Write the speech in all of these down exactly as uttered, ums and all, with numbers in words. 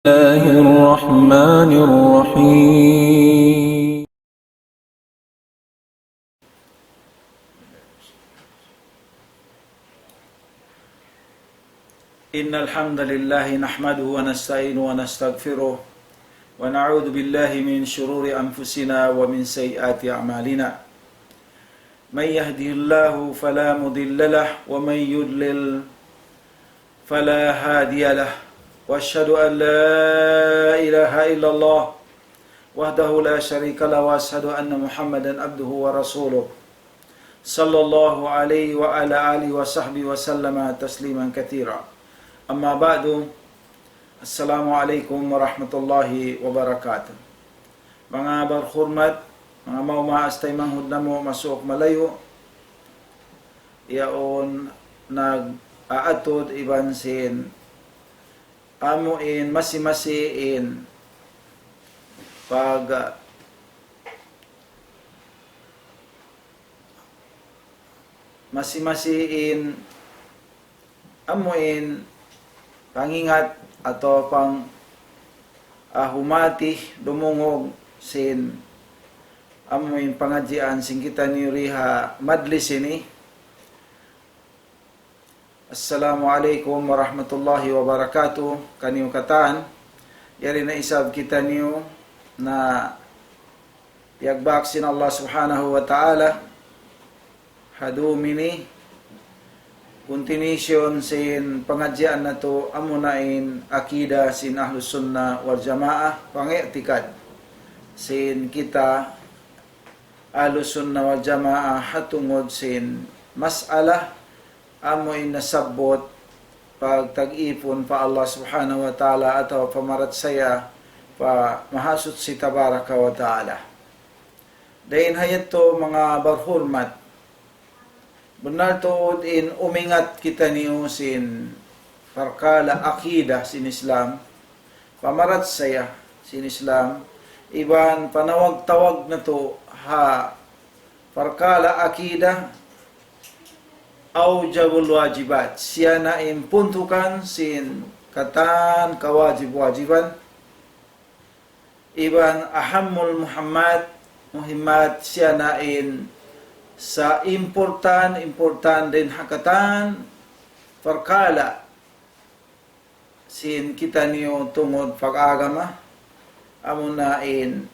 الله الرحمن الرحيم. إن الحمد لله نحمده ونستعينه ونستغفره، ونعوذ بالله من شرور أنفسنا ومن سيئات أعمالنا. من يهده الله فلا مضل له، ومن يضلل فلا هادي له، وأشهد أن لا إله إلا الله وحده لا شريك له، وأشهد أن محمدا عبده ورسوله، صلى الله عليه وعلى آله وصحبه وسلم تسليما كثيرا. أما بعد، السلام عليكم ورحمة الله وبركاته. Manga barhurmat, manga maas, taymanghud namu' masuuk malayu', yaun nag-aatud iban sin amu in masi-masi in pag-, masi-masi in amu in pangingat atawa pang, ah, humati, dumungug sin amu in pangadjian sin kitaniyu dii ha majlis ini. Assalamu alaykum warahmatullahi wabarakatuh. Kaniyu katan, yari na isab kitaniyu na piyagbak sin Allah Subhanahu wa Ta'ala ha dum ini, continuation sin pangadjian natu', amuna in akida sin Ahlus Sunnah wal Jamaah, pang'i'tikad sin kita Ahlus Sunnah wal Jamaah ha tungud sin mas'ala amu in nasabbut pagtag-ipun pa Allah Subhanahu wa Ta'ala atawa pamarachaya pa Mahasuchi Tabaraka wa Ta'ala. Dayn ha yadtu, manga barhurmat, bunnal tuud in umingat kitaniyu sin parkala' akida sin Islam, pamarachaya sin Islam, iban panawag-tawag natu' ha parkala' akida, awjabul wajibat, siya na in puntukan sin katan kawajib-wajiban, iban ahammul muhimmat, muhimmat, siya na in sa important, important dayn ha katan parkala' sin kitaniyu tungud pag-agama, amuna in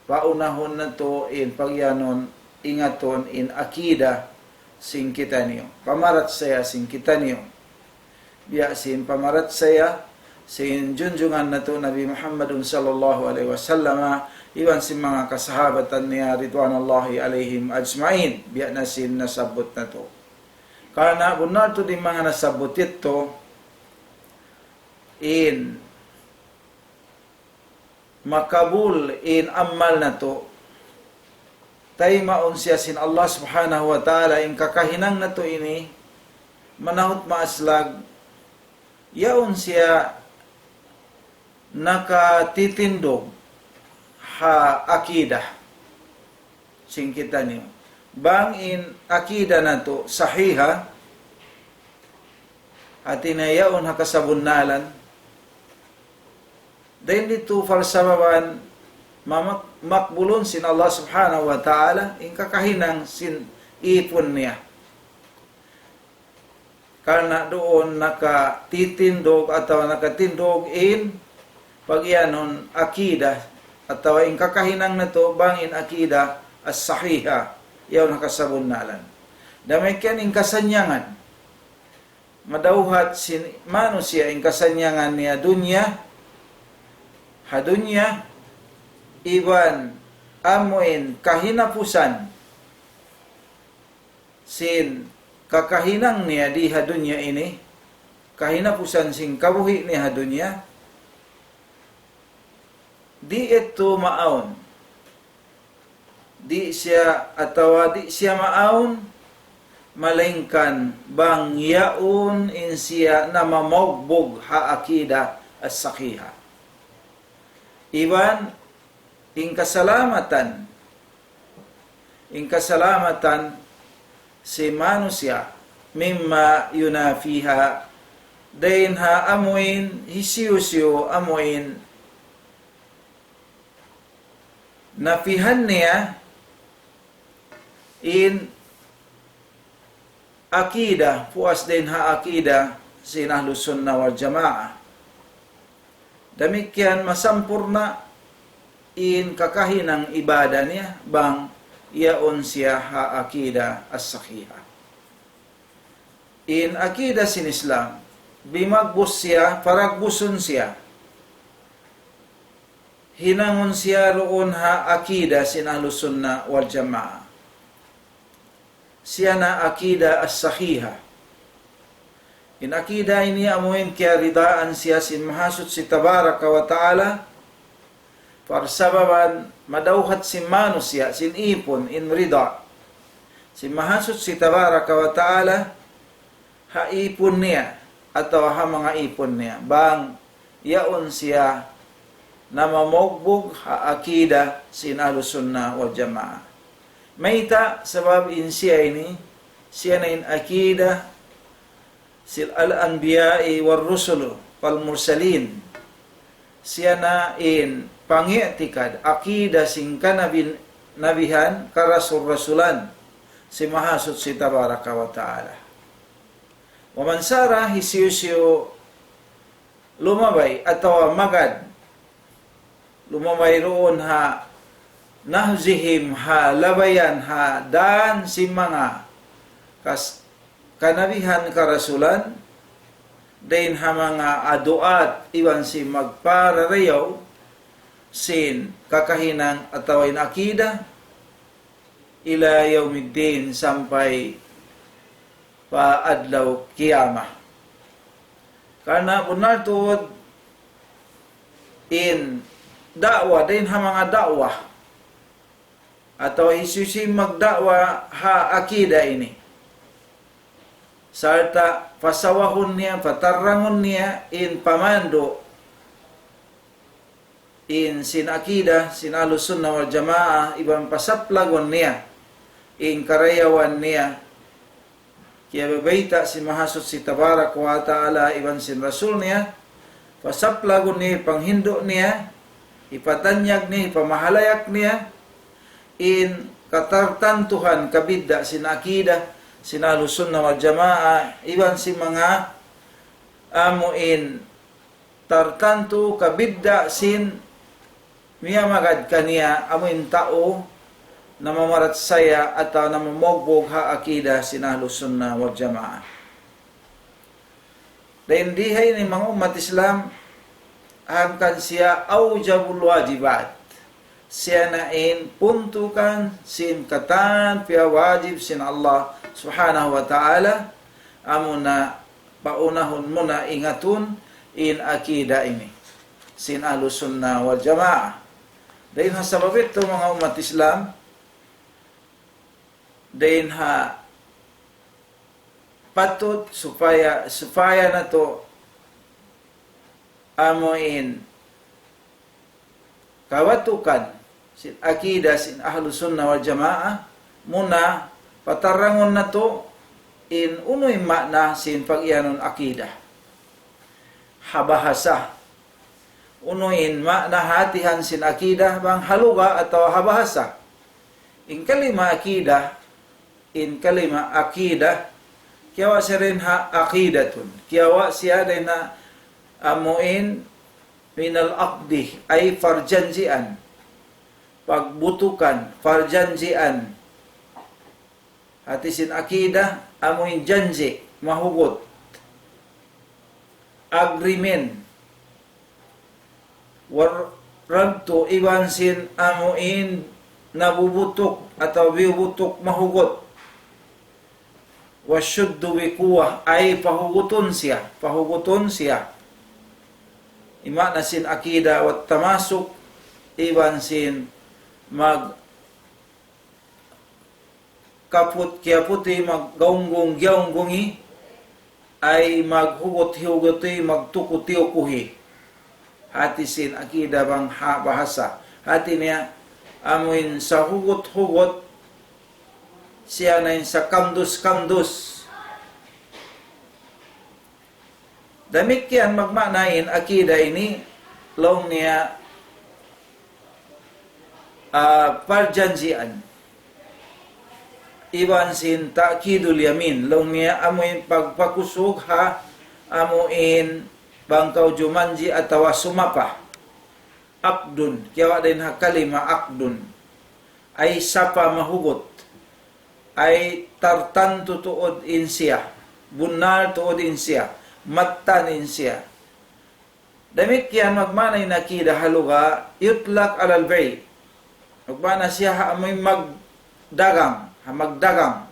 paunahun natu' in pagiyanun, ingatun in akida sin kitaniyu, pamarachaya sin kitaniyu. Biya' sin pamarachaya sin junjungan natu' Nabi Muhammadun sallallahu alayhi wasallam, iban sin manga kasahabatan niya ridwanullahi alayhim ajma'in, biya' na sin nasabbut natu'. Karna' bunnal tuud in manga nasabbut yadtu, in makabul in amal natu', taymaun siya sin Allah Subhanahu wa Ta'ala, in kakahinang natu' ini, manahut maaslag, yaun siya nakatitindug ha akida sin kitaniyu. Bang in akida natu' sahiha, hati niya yaun ha kasabunnalan, dayn didtu falsafahan mamak-, makbulun sin Allah Subhanahu wa Ta'ala, in kakahinang sin ipun niya. Karna' duun nakatitindug atawa nakatindug in pagiyanun akida atawa in kakahinang natu' bang in akida as-sahiha, yaun ha kasabunnalan. Damikkiyan in kasannyangan. Madawhat sin manusiya' in kasannyangan niya dunya, ha dunya, iban amuin kahinapusan sin kakahinang niya di ha dunya ini, kahinapusan sin kabuhi' niya ha dunya, di' yadtu maawn. Di' siya, atawa di' siya maawn, malaingkan bang yaun in siya namamaugbug ha akida as-sahiha. Iban in kasalamatan, in kasalamatan sin manusiya', mimma yunafiha, Dayn ha amuin hisiyu-siyu amuin napihan niya in akida, puas dayn ha akida sin Ahlus Sunnah wal Jamaah. Damikkiyan masampurna' in kakahinang ibada niya bang yaun siya ha akida as-sahiha. In akida sin Islam, bimagbus siya, paragbusun siya. Hinangun siya duun ha akida sin Ahlus Sunnah wal Jamaah. Siya na akida as-sahiha. In akida ini amuin kiyaridaan siya sin Mahasuchi Tabaraka wa Ta'ala, parsababan madawhat sin manusiya', sin ipun, in rida sin Mahasuchi Tabaraka wa Ta'ala, ha ipun niya, atawa ha manga ipun niya. Bang yaun siya namamugbug ha akida sin Ahlus Sunnah wal Jamaah. Mayta'? Sabab in siya ini, siya na in akida sin al-anbiya'i wal rusul wal mursalin. Siya na in pangi'tikad, akida sin kanabin-, nabihan, karasul-rasulan sin Mahasuchi Tabaraka wa Ta'ala. Wa man sara, hisiyu-siyu lumabay atawa magad, lumabay duun ha nahjihim, ha labayan, ha dan sin manga kas-, kanabihan, karasulan, dayn ha manga du'at iban sin magpararayaw sin kakahinang atawa in akida, ila yawmiddin, sampay pa adlaw qiyamah. Karna' bunnal tuud in da'wa, dayn ha manga da'wa, atawa hisiyu-siyu magda'wa ha akida ini, sarta' pasawahun niya, patarangun niya in pamandu' in sin akida sin Ahlus Sunnah wal Jamaah, iban pasaplagun niya in karayawan niya, kiyabayta' sin Mahasuchi Tabaraka wa Ta'ala iban sin Rasul niya, pasaplagun niya, panghindu' niya, hipatanyag niya, hipamahalayak niya in katartantuhan, kabidda' sin akida sin Ahlus Sunnah wal Jamaah, iban sin manga amuin tartantu kabidda' sin miyamagad kaniya, amuin tau namamarachaya atawa namamugbug ha akida sin Ahlus Sunnah wal Jamaah. Dayn di ha ini, manga ummat Islam, hangkan siya awjabul wajibat. Siya na in puntukan sin katan piyawajib sin Allah Subhanahu wa Ta'ala, amuna paunahun muna ingatun in akida ini sin Ahlus Sunnah wal Jamaah. Dayn ha sabab itu, manga ummat Islam, dayn ha patut supaya, supaya natu' amuin kawatukan sin akida sin Ahlus Sunnah wal Jamaah, muna patarangun natu' in unu in ma'na sin pag-iyanun akida ha bahasa. Unu in ma'na hatihan sin akida bang ha lugha atawa ha bahasa. In kalima akida, in kalima akida, kiyawa' siya dayn ha aqidatun. Kiyawa' siya dayn ha amuin minal aqdi, ay parjanjian. Pagbutukan, parjanjian. Hati sin akida, amuin janji', mahugut. Agreement. War-, rabtu iban sin amuin nabubutuk atawa biyubutuk mahugut. Washuddu bi quwwah, ay pahugutun siya, pahugutun siya. In ma'na sin akida, wat tamasuk, iban sin mag kaput kiyaputi, maggaunggung giyaunggungi, ay maghugut hiyuguti, magtuku tiyukuhi. Hati sin akida bang ha bahasa. Hati niya, amuin sahugut-hugut, siya na in sakamdus-kamdus. Damikkiyan magmaana in akida ini, laung niya, ah, parjanjian. Iban sin ta'kidul yamin, laung niya amu in pagpakusug ha, amu in bang kaw jumanji' atawa sumapa. Aqdun, kiyawa' dayn ha kalima aqdun. Ay sapa mahugut. Ay tartantu tuud in siya. Bunnal tuud in siya. Mattan in siya. Damikkiyan magmaana in akida ha lugha, yutlaq alal bay'. Magmaana siya ha amuin magdagang, ha magdagang.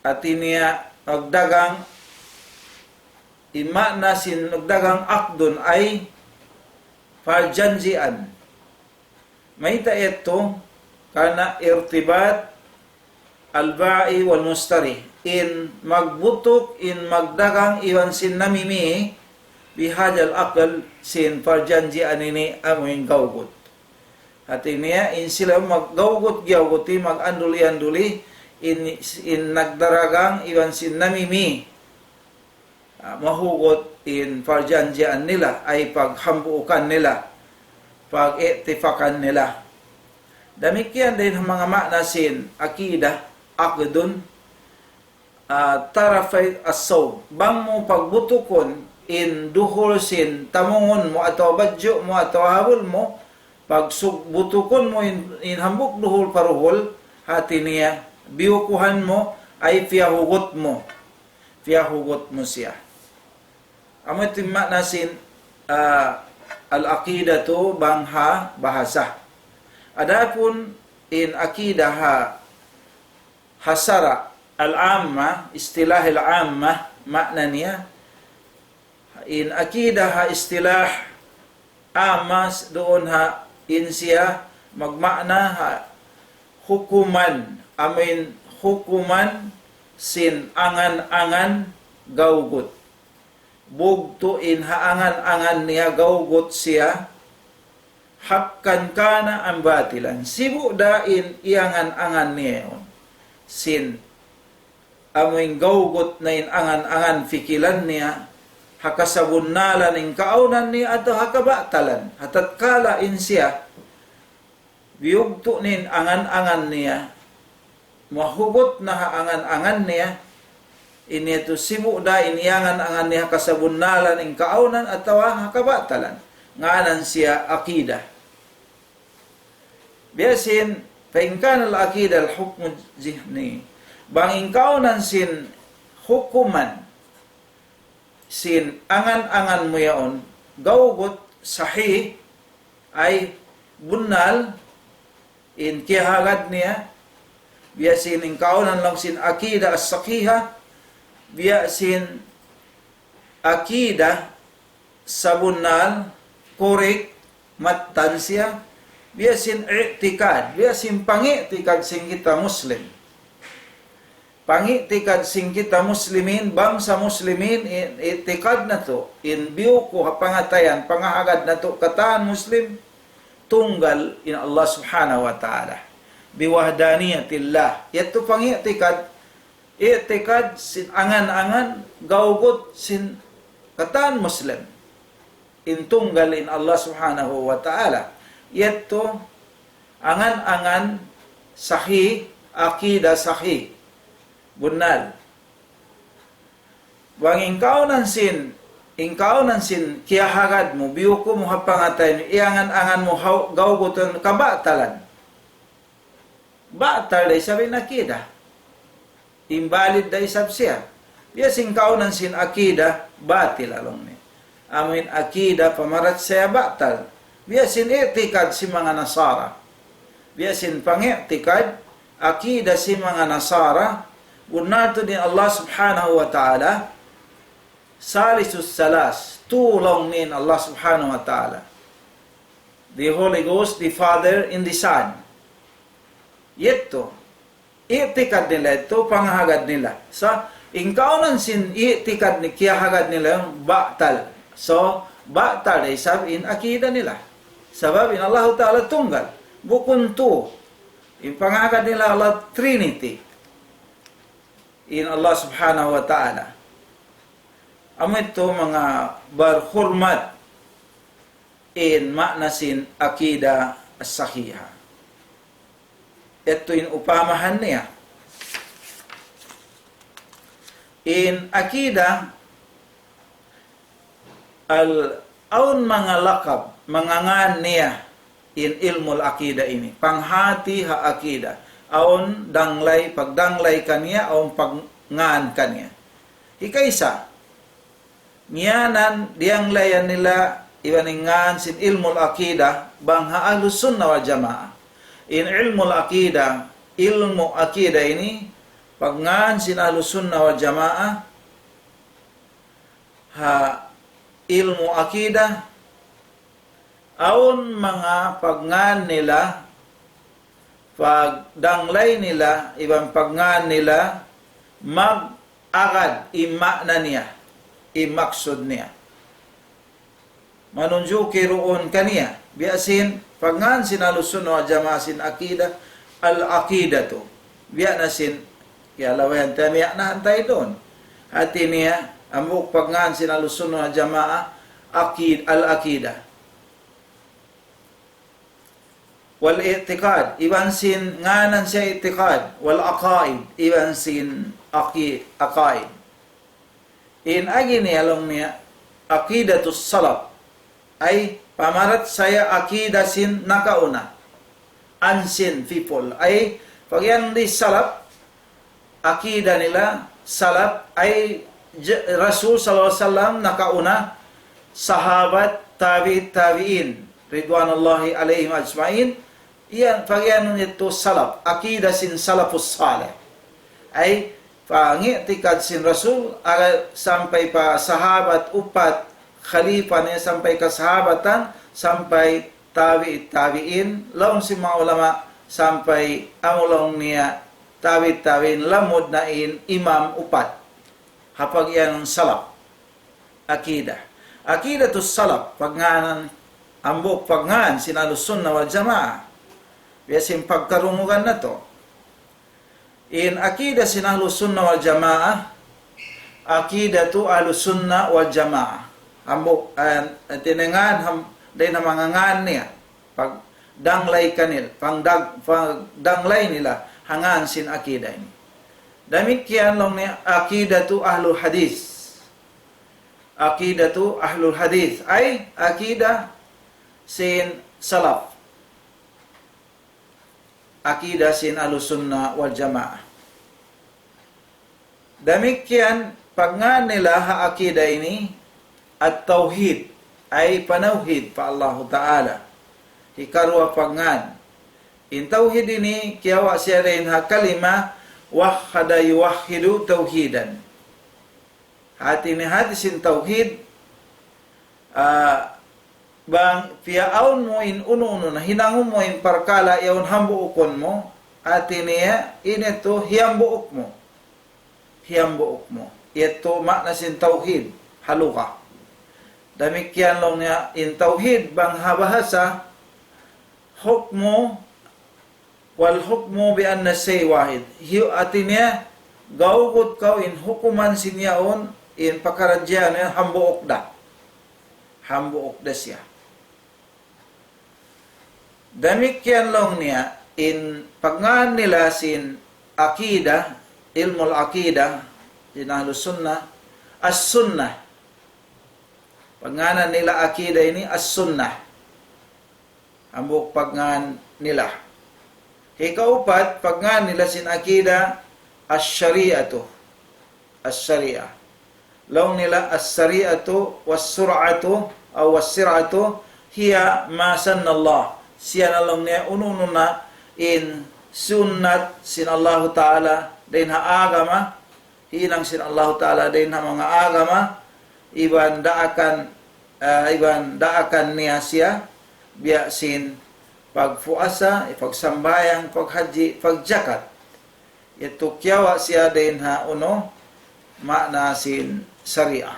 Hati niya, magdagang, in maana sin magdagang aqdun ay parjanjian. Mayta' yadtu? Karna' irtibat al-ba'i wal-mushtari. In magbutuk, in magdagang iban sin namimi, bihadhal aqd, sin parjanjian ini amu in gawgut. Hati niya, in sila maggawgut-giyawguti, mag-anduli-anduli, in, in nagdaragang iban sin namimi, ah, mahugut in parjanjian nila, ay paghambuukan nila, pag-i'tifakan nila. Damikkiyan dayn ha manga maana sin akida, aqdun, ah, tarafay as-sawm. Bang mu pagbutukun in duhul sin tamungun mu atawa badju' mu atawa habul mu, pagsug-, butukun mu in, in hambuuk duhul pa duhul, hati niya, biyukuhan mu, ay piyahugut mu. Piyahugut mu siya. Amu yadtu in maana sin, ah, al-aqidatu bang ha bahasa. Adapun in akida ha, ha sara' al-amma, istilah al-amma, maana niya, in akida ha istilah amma s-, duun ha in siya magmaana ha hukuman, amuin hukuman sin angan-angan gawgut. Bugtu' in ha angan-angan niya gawgut siya, haqqan kana am batilan. Sibu' da in iyangan-angan niya yaun. Sin amuin gawgut na in angan-angan pikilan niya, ha kasabunnalan in kaawnan niya atawa ha kabatalan. Ha tatkala in siya, biyugtu' niya in angan-angan niya, mahugut na ha angan-angan niya, ini yadtu sibu' da in iyangan-angan niya ha kasabunnalan in kaawnan atawa ha kabatalan. Ngānan siya akida. Biya' sin, فإن كان العقيدة الحكم الذهني. Bang in kaawnan sin hukuman, sin angan-angan mu yaun, gawgut, sahih, ay bunnal, in kiyahagad niya, biya' sin in kaawnan laung sin akida as-sahiha, biya' sin akida sabunnal, correct, mattan siya, biya' sin i'tikad, biya' sin pangi'tikad sin kita Muslim. Pangi'tikad sin kita Muslimin, bangsa Muslimin, in i'tikad natu', in biyuku' ha pangatayan, pangahagad natu', katan Muslim, tunggal in Allah Subhanahu wa Ta'ala. بوحدانية الله. Yadtu pangi'tikad, i'tikad sin angan-angan, gawgut sin katan Muslim. In tunggal in Allah Subhanahu wa Ta'ala. Yadtu angan-angan sahih, akida sahih. Bunnal. Bang in kaawnan sin, in kaawnan sin kiyahagad mu, biyuku' mu ha pangatayan, iyangan-angan mu haw-, gawgutun kabatalan. Batal da isab in akida. Invalid da isab siya. Biya' sin kaawnan sin akida, batil laung niya. Amuin akida pamarachaya batal. Biya' sin i'tikad sin manga Nasara. Biya' sin pangi'tikad, akida sin manga Nasara, bunnal tuud in Allah Subhanahu wa Ta'ala, Salisus Salas, tu laung niya in Allah Subhanahu wa Ta'ala. The Holy Ghost, the Father, and the Son. Yadtu, i'tikad nila yadtu, pangahagad nila. Sa', in kaawnan sin i'tikad ni-, kiyahagad nila yan, batal. So, batal da isab in akida nila. Sabab in Allahu Ta'ala tunggal. Bukun tu, in pangahagad nila Allah Trinity. In Allah Subhanahu wa Ta'ala. Amu yadtu manga barhurmat in maana sin akida as-sahiha. Yadtu in upamahan niya. In akida al-, awn manga lakab, manga ngan niya in ilmul akida ini. Panghati ha akida. Awn danglay, pagdanglay kaniya, awn pagngān kaniya. Hikaisa, ngiyanan diyanglayan nila iban in ngān sin ilmul akida bang ha Ahlus Sunnah wal Jamaah. In ilmul akida, ilmu akida ini, pagngān sin Ahlus Sunnah wal Jamaah, ha ilmu akida, awn manga pagngān nila, pagdanglay nila, iban pagngān nila, mag-agad in maana niya, in maksud niya. Manunjuki duun kaniya. Biya' sin, pagngān sin Ahlus Sunnah wal Jamaah sin akida, al-akidatu. Biya' na sin, ya, lawayan ta, biya' na hantay duun. Hati niya, hambuuk pagngān sin Ahlus Sunnah wal Jamaah, akid-, al-akida. Wal i'tiqad, iban sin ngānan siya i'tiqad, wal aqaid, iban sin aki-, aqaid. In agi niya laung niya, aqidatus salaf, ay pamarachaya akida sin nakauna, ancient people, ay pag-iyanun di salaf, akida nila, salaf, ay j-, Rasul sallallahu alayhi wasallam nakauna, sahabat, tabi'it, tabi'in, ridwanullahi alayhim ajma'in, iyan, pag-iyanun yadtu salaf, akida sin salafus salih. Ay, pangi'tikad sin Rasul, ala sampay pa sahabat, upat, khalifa niya, sampay kasahabatan, sampay tabi'it tabi'in, laung sin manga ulama, sampay amu laung niya tabi'it tabi'in, lamud na in imam upat. Ha pag-iyanun salaf. Akida. Aqidatus salaf, pagngānan, hambuuk pagngān sin Ahlus Sunnah wal Jamaah. Biya' sin pagkarungugan natu'. In akida sin Ahlus Sunnah wal Jamaah, aqidatu Ahlus Sunnah wal Jamaah. Hambuuk, eh, tinangan ham-, dayn ha manga ngān niya. Pagdanglay kanil-, pagdag-, pagdanglay nila ha ngān sin akida ini. Damikkiyan laung niya aqidatu ahlul hadith. Aqidatu ahlul hadith. Ay, akida sin salaf. Akida sin Ahlus Sunnah wal Jamaah. Damikkiyan pagngān nila ha akida ini, at-tawhid, ay panawhid pa Allahu Ta'ala. Hikaruwa pagngān. In tawhid ini kiyawa' siya dayn ha kalima wahhada yuwahhidu tawhidan. Hati niya hati sin tawhid, ah, bang piyaawn mu in unu-unu na, hinangun mu in parkala' yaun hambuukun mu, hati niya ini tu hiyambuuk mu. Hiyambuuk mu. Yadtu maana sin tawhid, ha lugha. Damikkiyan laung niya in tawhid, bang ha bahasa, hukmu, wal hukmu bi anna shay wahid. Hiyu hati niya, gawgut kaw in hukuman sin yaun, in pakaradjaan niya hambuuk da. Hambuuk da siya. Damikkiyan laung niya, in pagngān nila sin akida, ilmul akida, sin Ahlus Sunnah, as-sunnah. Pagngānan nila akida ini as-sunnah. Hambuuk pagngān nila. Hikaupat, pagngān nila sin akida as-shari'atu. As-shari'ah. Laung nila as-shari'atu was-sur'atu aw was-sir'atu hiya ma sannallah. Siya na laung niya unu-unu na in sunnat sin Allahu Ta'ala dayn ha agama, hinang sin Allahu Ta'ala dayn ha manga agama, iban daakan, ah, iban daakan niya siya, biya' sin pagpuasa, pagsambahayang, paghajji, pagjakat. Yadtu kiyawa' siya dayn ha unu, maana sin sariah.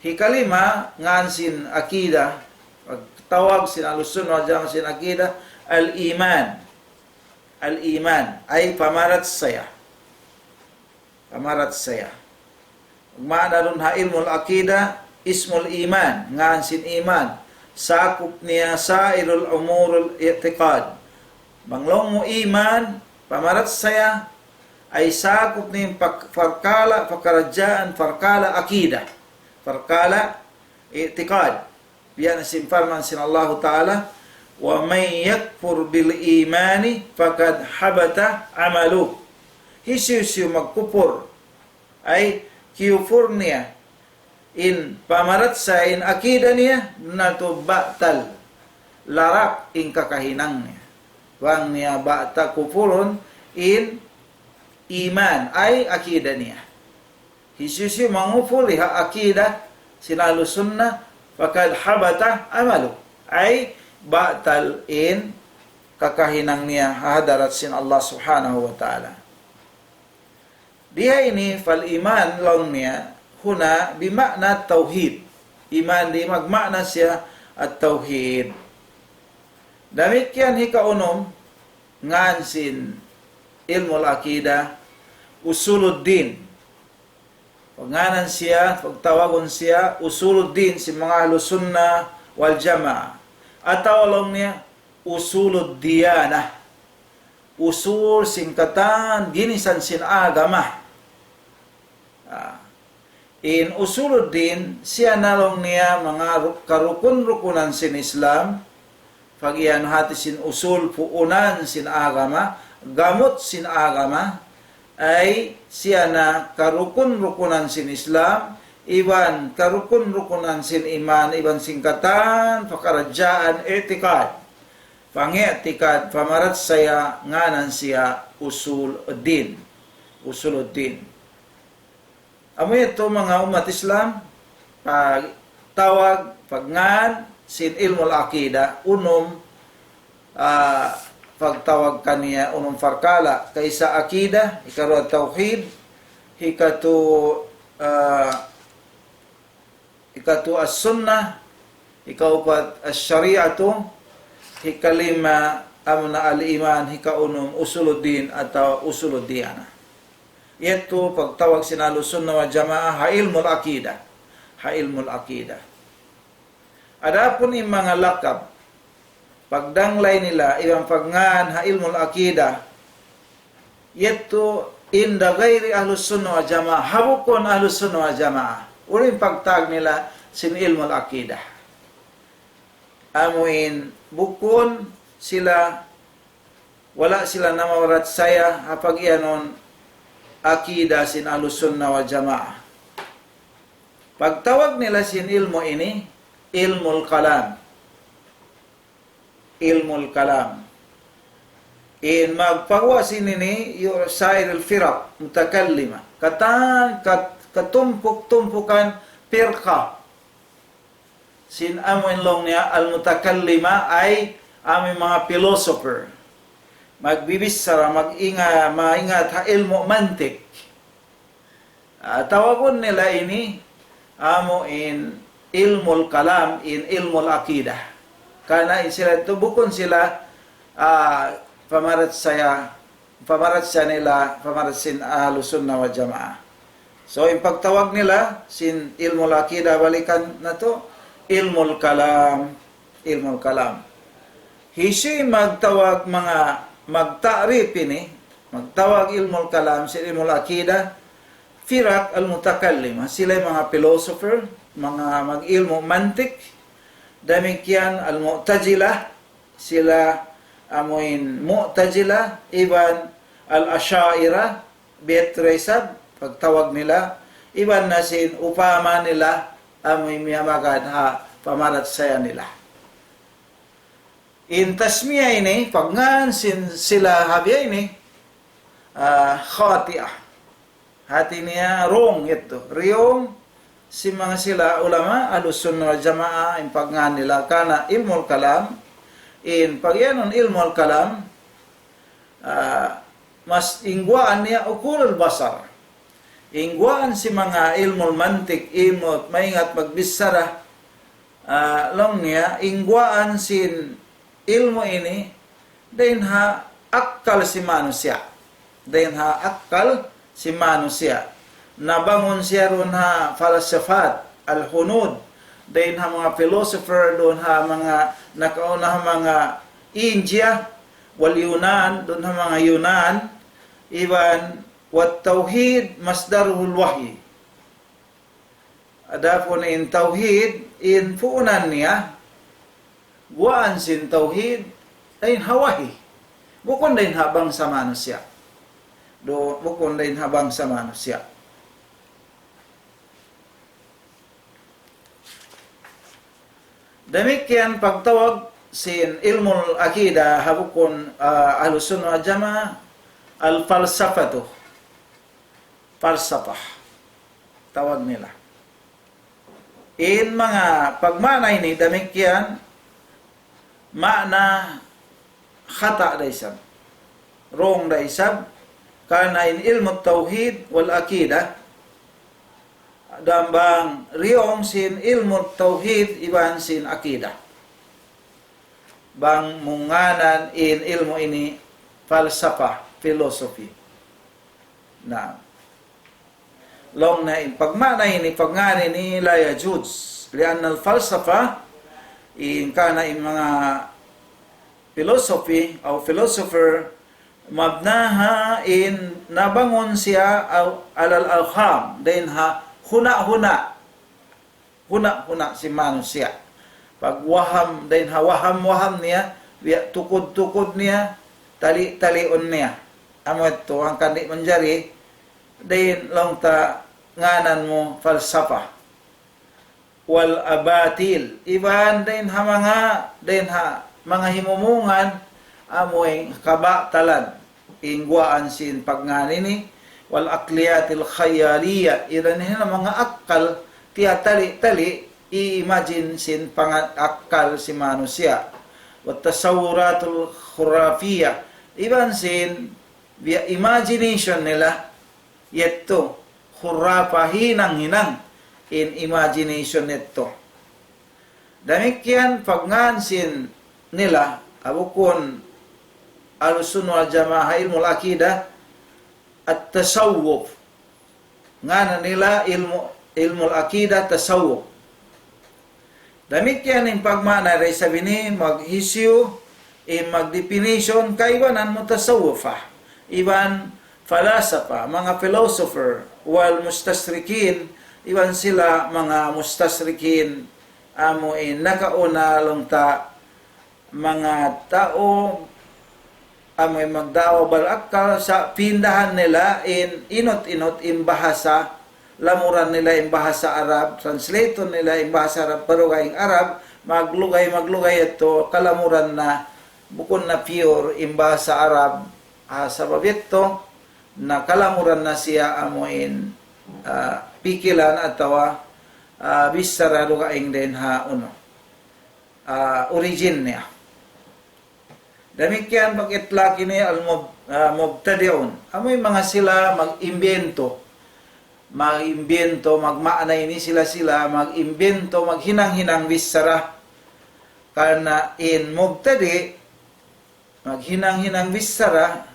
Hikalima, ngān sin akida, pagtawag sin Ahlus Sunnah wal Jamaah sin akida, al-iman. Al-iman, ay pamarachaya. Pamarachaya. Magmaana duun ha ilmul aqida, ismul iman, ngan sin iman. Sakup niya sa'irul umurul i'tiqad. Bang laung mu iman, pamarachaya, ay sakup niya in pak-, parkala', pakaradjaan, parkala' aqida. Parkala' i'tiqad. Biya' na sin parman sin Allahu Ta'ala, وَمَن يَكْفُرْ بِالْإِيمَانِ فَقَدْ حَبِطَ عَمَلُهُ. Hisiyu-siyu magkupur, ay kiyupur niya in pamarachaya, in aqida niya, na tu batal, larak in kakahinang niya. Bang niya batal kupurun in iman, ay aqida niya. Hisiyu-siyu mangupul ha aqida sin Ahlus Sunnah, فَقَدْ حَبِطَ عَمَلُهُ. Ay batal in kakahinang niya ha hadarat sin Allah Subhanahu wa Ta'ala. Di ha ini, فَالْإِيمَانُ laung niya, هُنَا بِمَعْنَى التَّوْحِيدِ. Iman di magmaana siya at-tawhid. Damikkiyan hikaunum, ngan sin ilmul aqida, usuluddin. Pagngānan siya, pagtawagun siya, usuluddin sin manga Ahlus Sunnah wal Jamaah. Atawa laung niya, usuluddiyana. Usul sin katan ginisan sin agama. Ah. In usuluddin, siya na laung niya manga ru-, karukun-rukunan sin Islam, pag-iyan hati sin usul, puunan sin agama, gamut sin agama, ay siya na karukun-rukunan sin Islam, iban karukun-rukunan sin iman, iban sin katan pakaradjaan i'tiqad. Pang'i'tiqad, pamarachaya, ngānan siya usuluddin. Usuluddin. Amu yadtu manga ummat Islam, pagtawag, pagngān, sin ilmul aqida, unum, ah, pagtawag kaniya, unum parkala', kaisa aqida, hikaruwa tawhid, hikatu, ah, hikatu as-sunnah, hikaupat as-shari'atu, hikalima amuna al-iman, hikaunum usuluddin atawa usuluddiyana. Yadtu pagtawag sin Ahlus Sunnah wal Jamaah ha ilmul aqida. Ha ilmul aqida. Adapun in manga lakab, pagdanglay nila, iban pagngān ha ilmul aqida, yadtu inda ghairi Ahlus Sunnah wal Jamaah, ha bukun Ahlus Sunnah wal Jamaah. Unu in pagtawag nila sin ilmul aqida. Amu in bukun sila, wala' sila namamarachaya ha pag-iyanun aqida sin Ahlus Sunnah wal Jamaah. Pagtawag nila sin ilmu' ini, ilmul kalam. Ilmul kalam. In magpaguwa' sin ini, yu-, sa'iril firaq mutakallima. Katan, kat-, katumpuk-tumpukan firqa. Sin amu in laung niya al-mutakallima ay amu in manga philosopher. Magbibichara, mag-inga-, maingat ha ilmu' mantik. Ah, tawagun nila ini, amu in ilmul kalam, in ilmul aqidah. Karna' in sila yadtu bukun sila, ah, pamarachaya, pamarachaya nila, pamarachaya sin Ahlus Sunnah wal Jamaah. So, in pagtawag nila, sin ilmul aqidah balikan natu', ilmul kalam, ilmul kalam. Hisiyu in magtawag manga, magta'rif ini, magtawag ilmul kalam, sin ilmul aqidah, firaq al-mutakallimah, sila manga philosopher, manga mag-ilmu' mantik, damikkiyan al-Mu'tazilah, sila amuin Mu'tazilah, iban al-Asha'irah, biya' tuud isab, pagtawag nila, iban na sin upama nila, amuin miyamagad ha pamarachaya nila. In tasmiya ini, pagngān sin sila ha biya' ini, ah, khati'ah. Hati niya wrong yadtu. Wrong sin manga sila ulama, Ahlus Sunnah wal Jamaah, in pagngān nila karna' ilmul kalam, in pag-iyanun ilmul kalam, ah, mas in guwaan niya uqulul bashar. In guwaan sin manga ilmul mantik, ilmu' maingat magbichara, ah, laung niya, in guwaan sin ilmu' ini, dayn ha akkal sin manusiya'. Dayn ha akkal sin manusiya'. nabangun siya duun ha falsafat, al-hunud, dayn ha manga philosopher duun ha manga nakauna ha manga India, wal Yunan, duun ha manga Yunan, iban wat tawhid masdaruhul wahyi. Adapun in tawhid, in puunan niya, guwaan sin tawhid, dayn ha wahi. Bukun dayn ha bangsa manusiya'. Do, bukun dayn ha bangsa manusiya'. Damikkiyan pagtawag sin ilmul akida ha bukun, ah, Ahlus Sunnah wal Jamaah, al-falsafatu. Falsafah. Tawag nila. In manga pagmaana ini damikkiyan, maana khata' da isab. Wrong da isab. Karna' in ilmu tawhid wal akida, dambang riyong sin ilmu tawhid iban sin akida. Bang mu ngānan in ilmu ini falsafah, philosophy. Na, laung na in pagmaana ini, pagngānan ini la yajuz. لأن الفلسفة, in karna' in manga philosophy, o philosopher, مبناها in nabangun siya al-, على الأوهام, dayn ha huna-huna. Huna-huna sin manusiya'. Pag waham, dayn ha waham-waham niya, biya' tukud-tukud niya, tali-taliun niya. Amu yadtu, hangkan di' manjari, dayn laung ta ngānan mu falsafah. Wal abatil. Iban dayn ha manga, dayn ha manga himumungan, amu in kabatalan. In guwaan sin pagngānan ini, wal aqliyatil khayaliyah, iban in manga akkal tiyatali-tali, i-imagine sin panga-, akkal sin manusiya'. Wat tasawwuratul khurafiyah, iban sin biya' imagination nila, yadtu, khurafa, hinang-hinang, in imagination yadtu. Damikkiyan pagngānan sin nila, ha bukun Ahlus Sunnah wal Jamaah ilmul akida, at-tasawwuf. Ngānan nila ilmu, ilmul akida, tasawwuf. Damikkiyan in pagmaana da isab ini, maghisiyu, in magdefinition, kaibanan mutasawwifah, iban falasafah, manga philosopher, wal mustashrikin, iban sila manga mustashrikin, amu in nakauna laung ta manga tau, amu in magdaawa bal akkal, sa' pindahan nila in inut-inut in bahasa, lamuran nila in bahasa Arab, translate nila in bahasa Arab, pa dugaing Arab, maglugay, maglugay yadtu, kalamuran na, bukun na pure in bahasa Arab, ah, sabab yadtu, na kalamuran na siya amu in, ah, pikilan atawa, ah, bichara dugaing dayn ha unu, ah, origin niya. Damikkiyan pag-itlaq ini al-mub-, ah, mubtadi'un. Amu in manga sila mag-imbento. Mag-imbento, magmaana ini sila-sila, mag-imbento, maghinang-hinang bichara. Karna' in mubtadi', maghinang-hinang bichara,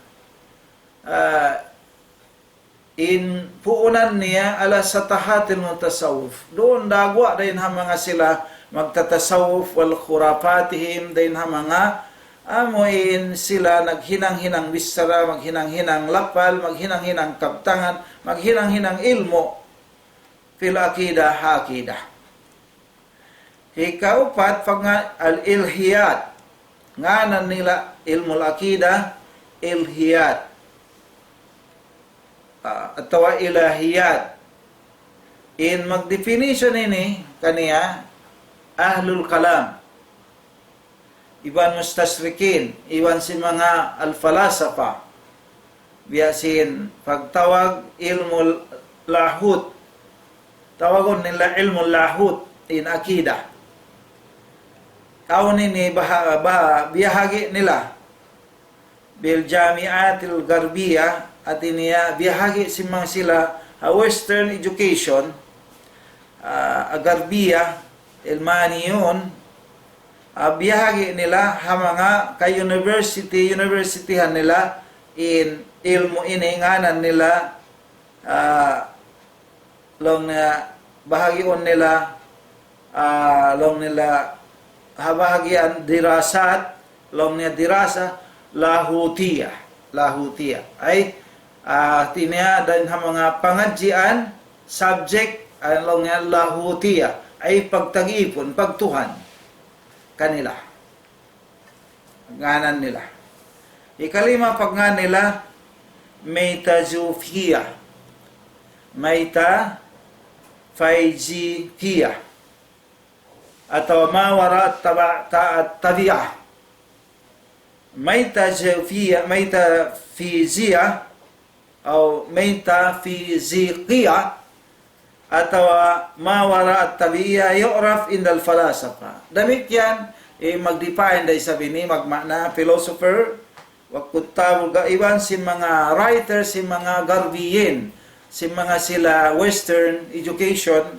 ah, in puunan niya ala satahatil mutasawwif. Duun da guwa' dayn ha manga sila magtatasawwuf wal khurafatihim, dayn ha manga amu in sila naghinang-hinang bichara, maghinang-hinang lapal, maghinang-hinang kabtangan, maghinang-hinang ilmu' fil akida, ha akida. Hikaupat, pagngānan al-ilhiyat. Ngānan nila ilmul akida, ilhiyat. Ah, atawa ilahiyat. In mag-definition ini kaniya ahlul kalam, iban mustashrikin, iban sin manga al-falasafa. Biya' sin pagtawag ilmul lahut. Tawagun nila ilmul lahut in akida. Awn ini baha-, baha-, biyahagi' nila bil jamiatil garbiya, hāti niya biyahagi' sin manga sila ha Western education, ah, garbiya, ilmaniyun, ah, biyahagi' nila ha manga ka-university, universityhan nila in ilmu' ini ngānan nila, ah, laung niya, bahagiun nila, ah, laung nila, ha bahagian dirasat, laung niya dirasa lahutiya, lahutiya. Ay, ah, hati niya dayn ha manga pangadjian, subject, ay laung niya lahutiya, ay pagtag-ipun, pagtuhan kanila. Ngānan nila. Ikalima pagngan nila, metazofiya. Metafizikiya. Atawa ma wara taba-, ta-, tabi'ah. Metazofiya, metafiziya, أو metafizikiya, atawa ma wara at-tabi'iyya yu'raf indal falasifa. Damikkiyan, eh, mag-define da isab ini, magmaana philosopher, wa kuttabul ga-, iban sin manga writers, sin manga garbiyin, sin manga sila western education,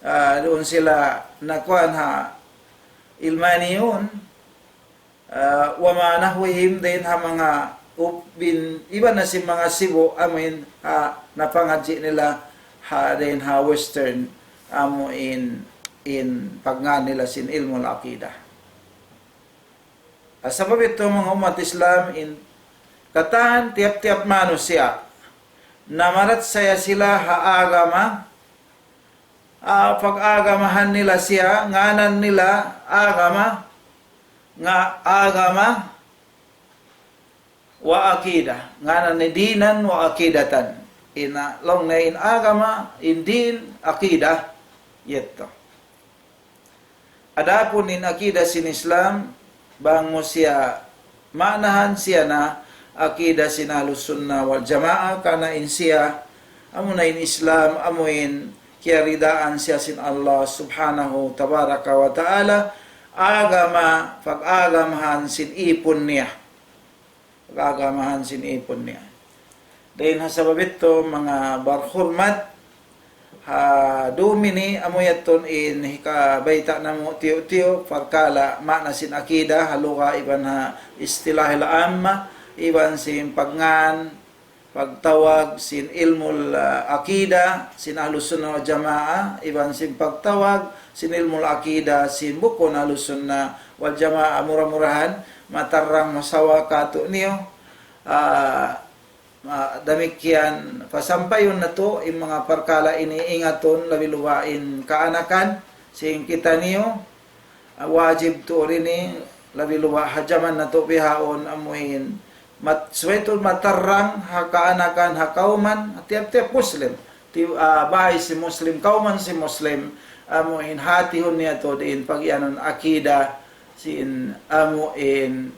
ah, duun sila nakuan ha ilmaniyun, ah, wa ma nahwihim, dayn ha manga up-, bin, iban na sin manga sibu', amuin, ah, napangadji' nila ha, dayn ha western, amuin, in pagngan nila sin ilmul aqidah. Ah, sabab itu manga ummat Islam in katan tiyap-tiyap manusiya', namarachaya sila ha agama, ah, pag-agamahan nila siya, ngānan nila agama, nga agama wa akida. Ngānan niya dinan wa akidatan. In, ah, laung niya in agama, in din, akida, yadtu. Adapun in akida sin Islam, bang mu siya maanahan siya na akida sin Ahlus Sunnah wal Jamaah, karna' in siya, amuna in Islam, amuin kiyaridaan siya sin Allah Subhanahu Tabaraka wa Ta'ala, agama, pag-agamahan sin ipun niya. Pag-agamahan sin ipun niya. Dayn ha sabab yadtu, manga barhurmat, ha dum ini amu yadtu in hikabayta' namu' tiyu'-tiyu' parkala' maana sin akida, ha lugha iban ha istilahil amma, iban sin pagngān, pagtawag sin ilmul, ah, akida, sin Ahlus Sunnah wal Jamaah, iban sin pagtawag sin ilmul akida, sin bukun Ahlus Sunnah wal Jamaah, mura-murahan, matarrang masawa kātu'niyu, ah, ah, damikkiyan pasampayun natu', in manga parkala' ini ingatun, labi luba in kaanakan, sin kitaniyu, ah, wajib tuud ini, labi luba ha jaman natu' bihaun amuin, mat-, subay tuud matarrang ha kaanakan, ha kawman, ha tiyap-tiyap Muslim. Ti-, ah, bāy sin Muslim, kawman sin Muslim, amuin hātihun niya tuud in pag-iyanun akida, sin amuin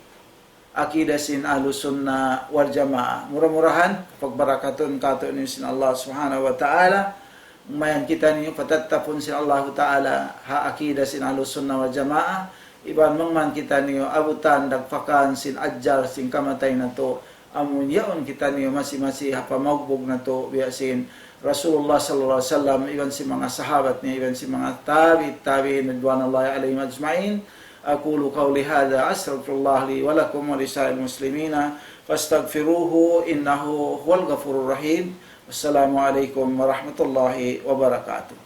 akida sin Ahlus Sunnah wal Jamaah. Mura-murahan, pagbarakatun kātu'niyu sin Allah Subhanahu wa Ta'ala. Umayan kitaniyu patattapun sin Allahu Ta'ala ha akida sin Ahlus Sunnah wal Jamaah. Iban mangman kitaniyu abutan dagpakan sin ajal sin kamatay natu'. Amun yaun kitaniyu masi-masi ha pamaugbug natu' biya' sin Rasulullah sallallahu alayhi wasallam, iban sin manga sahabat niya, iban sin manga tabi', tabi'in, ridwanullahi alayhim ajma'in. أقول قولي هذا، أستغفر الله لي ولكم ولسائر المسلمين، فاستغفروه إنه هو الغفور الرحيم. السلام عليكم ورحمة الله وبركاته.